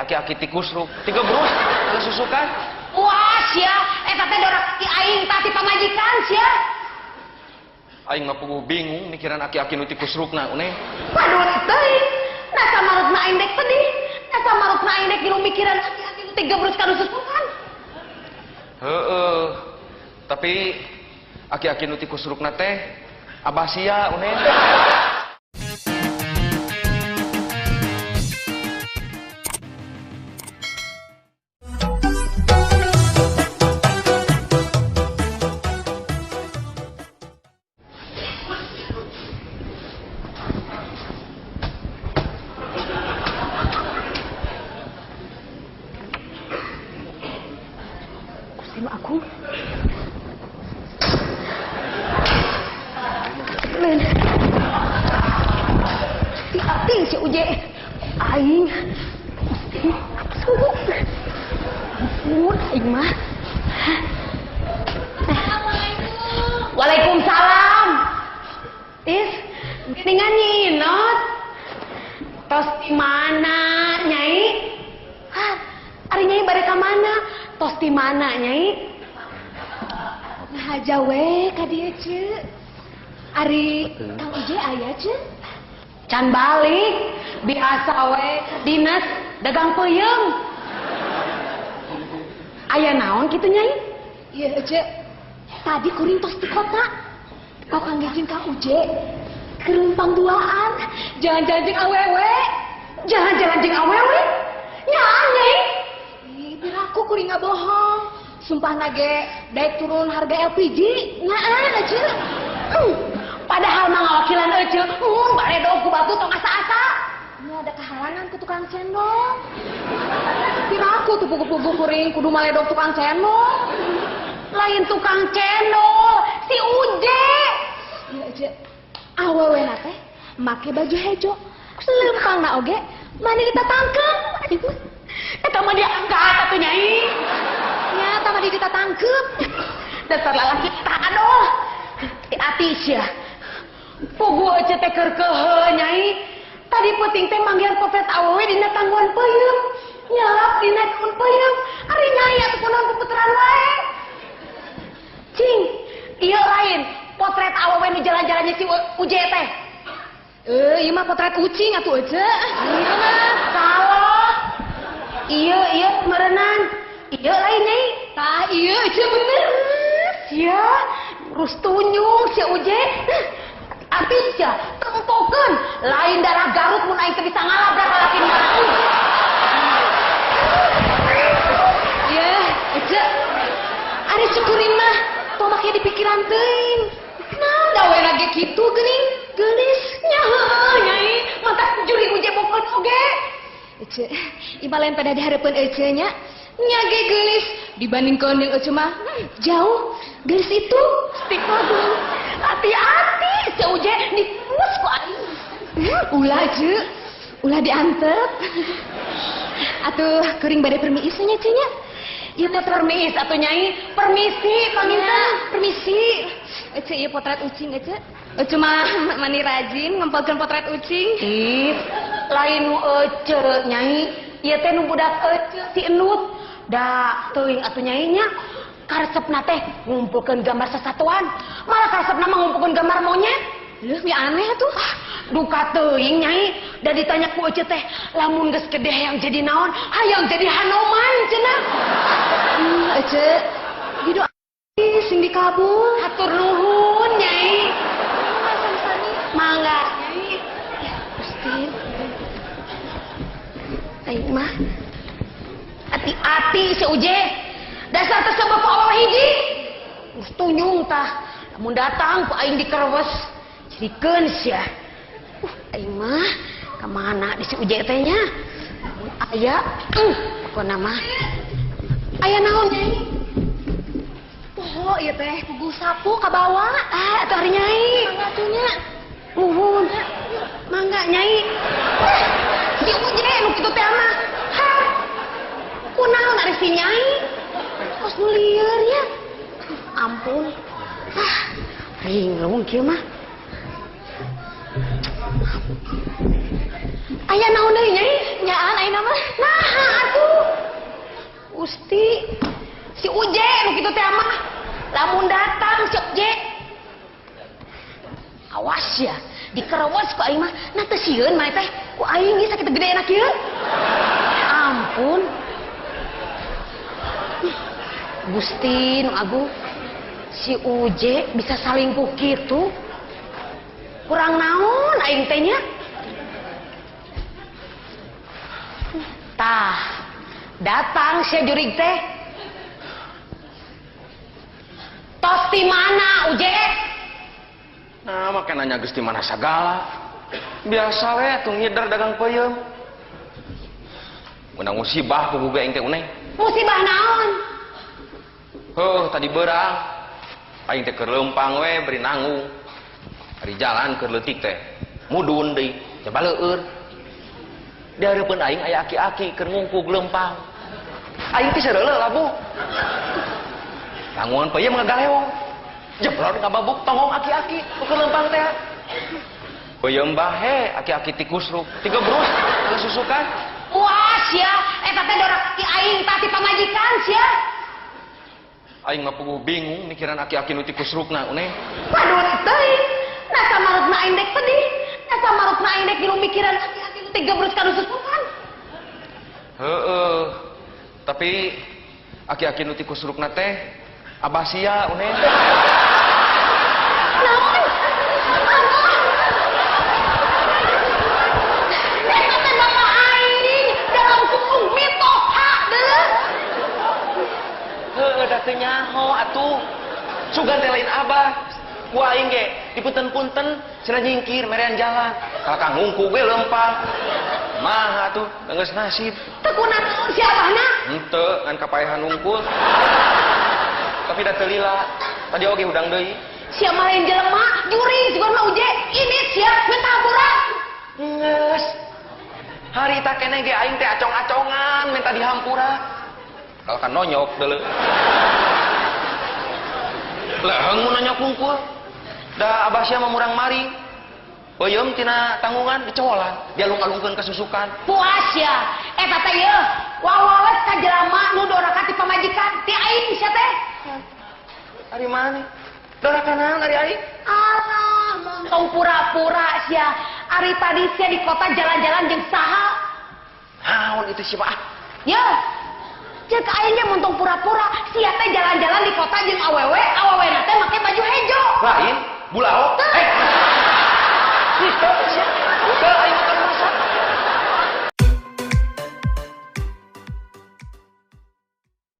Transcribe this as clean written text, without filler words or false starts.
aki-aki tikusruk. Tiga brus kana susukan. Wah sia, eta teh dorak ti aing tah ti pamajikan sia. Aing mah puguh bingung mikiran aki-aki nu tikusrukna Uneng. Waduh teuing. Nasa marutna aing dek sedih. Nasa marutna aing dek ngilu mikiran aki-aki nu tigebrus kana susukan. Heeh. Tapi aki-aki nu tikusrukna teh abah sia Uneng. Aku lain hati si Uje aing ampun aing mah. Waalaikumsalam. Is geningan nyinot tos di mana nyai? Hah, ari nyai bade ka mana? Tos di mana nyai? Nah aja we ka dieu ce. Ari Kang Uje aya ce? Can balik, biasa we dinas dagang peuyeum. Aya naon kitu nyai? Ieu ce. Tadi kuring tos di kota. Kok Kang jeung Kang Uje keur duaan, jalan-jalan jeung awewe. Jalan-jalan jeung awewe? Nyaan nyai. Aku kuring ngabohong. Sumpah nage daek turun harga LPG. Nyaan aja. Padahal mah ngawakilan ece, baredo ku batu tong asa-asa. Ini ada kehalangan ku tukang cendol. Piraku tuh pugu-pugu kuring kudu maledog tukang cendol. Lain tukang cendol, si Uje. Iya Ece. Awewe na teh make baju hejo. Lempang na oge mani ditatangkeun. Eta mah diangkat atuh nyai. Nya eta mah ditatangkeup. Dasar lalaki tak aduh. Hati-hati sia. Pugu ece teh keur keuheuh nyai. Tadi peuting teh manggihan potret awewe dina tangguan peuyeum. Nyalap dina daun peuyeum. Ari nyai atuh kunaon puputeran wae. Cing, ieu lain potret awewe nu jalan-jalannya si Uje teh. Ieu mah potret ucing atuh ece. Ieu mah salah. Iya, iya, merenan. Iya lain nyai. Tah, iya, ece bener. Sia, terus tunyung sia Uje. Hati sia, tempokeun. Lain darah Garut mun aing teu bisa ngalabrak lalaki nu mana. Iya, ece. Ari cukurin mah tong make di pikiran teuing. Nah, da we lagi kitu geuning, geulis. Nya heueuh nyai, mantak juri Uje bokeun oge. Ece, ima lain pada diharapkan Ece nya, nya ge geulis dibandingkeun jeung Ece mah jauh geulis itu. Aduh, hati-hati si Uje dipus ku aing. Ulah ce, ulah diantep. Atuh kuring bade permiis nya ce nya. Ieu teh permiis atuh nyai, permisi panginten, permisi. Ece ieu potret ucing Ece. Ece mah mani rajin ngempelkeun potret ucing. Ih, lain nu ece nyai, ieu teh nu budak ece si Enut. Da teuing atuh nyai nya, karesepna teh ngumpulkeun gambar sasatuan, malah karesepna mah ngumpulkeun gambar monyet. Leuh, mi aneh atuh. Duka teuing nyai, da ditanya ku ece teh, lamun geus gede hayang jadi naon? Hayang jadi Hanoman cenah. Ece, dido sing dikabul. Hatur nuhun nyai. Mangga nyai. Gusti. Aing mah hati-hati si Uje. Dasar tersebut ku awewe hiji. Geus tunyung tah. Lamun datang ku aing dikerwes. Jadikeun sia. Aing mah ka mana di si Uje teh nya? Lamun aya, pokona mah. Aya naon nyai? Poho ieu teh puguh sapu ka bawa. Ah, atuh ari nyai. Mangga atuh nya. Nuhun. Mangga nyai. Si Uje nu kitu teh mah. Hah. Kunaon ari si nyai? Kos nu lieur nya. Ampun. Ah, ringlung kieu mah. Aya naon deui nyai? Nyaan ayeuna mah. Nah, Gusti. Si Uje nu kitu teh mah. Lamun datang si Uje. Awas ya, dikerewes ku aing mah. Nah teu sieun mah teh. Ku aing geus sakitu gede enak ieu. Ampun. Gusti nu agung. Si Uje bisa salingkuh kitu. Kurang naon aing teh nya. Tah, datang si jurig teh. Tos di mana Uje? Nah, make nanya geus di mana sagala. Biasa we atuh ngider dagang peuyeum. Menang musibah ku aing teh uneng. Musibah naon? Heuh, tadi beurang. Aing teh keur leumpang we beri nanggung. Ari jalan keur leutik teh. Mudun deui, coba leueur. Di hareupeun aing aya aki-aki keur ngungkug leumpang. Aing teh seureuleuh labuh. Tanggungan peuyeum ngagalewong. Jebrot ngababuk tonggong aki-aki keur leumpang teh. Peuyeum bahe aki-aki tikusruk, tiga brus susukan. Wah sia, eta teh dorak aki aing tah ti pamajikan sia. Aing mah puguh bingung mikiran aki-aki nu tikusrukna uneh. Waduh teuing. Nah samarutna aing dek pedih. Nah samarutna aing dek ngilu mikiran aki-aki nu tiga brus ka susukan. Heeh. Tapi aki-aki nu tikusrukna teh abah sia uneh. Naon? Eta teh bapak aing dalam kurung mitoha deuleu. Heeh, da teu nyaho atuh. Sugan teh lain abah. Ku aing ge dipunten-punten cenah nyingkir merean jalan. Kalakah ngungkug we leumpang. Maha atuh geus nasib. Teu kunaon si abahna? Henteu ngan kapaehan hungkul. Tapi da teu lila. Tadi oge hudang deui. Sia mah lain jelema, jurig sugan mah Uje. Ini sia minta hampura. Geus. Harita keneh ge aing teh acong-acongan minta dihampura. Kalahkan nonyok deuleu. Leheng mun nonyok hungkul. Da abah sia mah murang maring. Peuyeum tina tanggungan dicolan, dialung-alungkeun ka susukan. Puas ya, eta teh yeuh, wawalet ka jelema nu doraka ti pamajikan, ti aing sia teh. Ari maneh? Doraka naon ari aing? Alah, montong pura-pura sia. Ari tadi sia di kota jalan-jalan jeung saha? Naon itu sia ah? Yeuh. Ceuk aing ge montong pura-pura, sia teh jalan-jalan di kota jeung awewe, awewena teh make baju hejo. Lain, bulao. Eh. Itu sia.